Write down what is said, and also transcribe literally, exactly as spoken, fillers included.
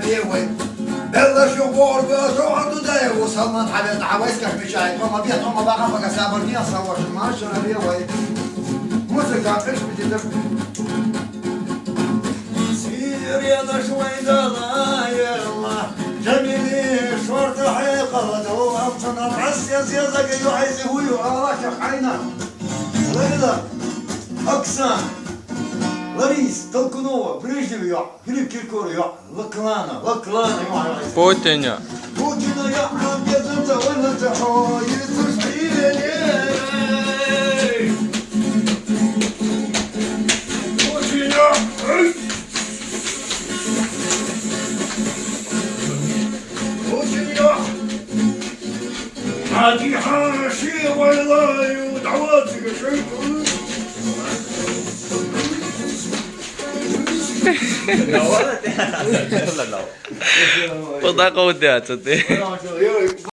Левый. Белла шугор, белла шугор, туда его салман, хавет, а войска мешает. Тома бьет, Тома баха, пока сабар не осталось, машина левый. Музыка, как бы, Сирена швайдала, Джамили, шорта, хай, къалада, о, амцана, Россия, зезага, ю, айзи, хую, ала, шахайна. Лайла, Оксан, Ларис, Толкунова, Брежнев, ю, Филипп Киркоров, ю. Лаклана, Лаклана, ё-моё. Путиня. Путиня, я, а, без это, он это, о, Иисус, Иисус. Путиня, эй! Путиня. Фатиха, ши, вайлаю, давайте, ши. Пыда къовдяцӏа ти.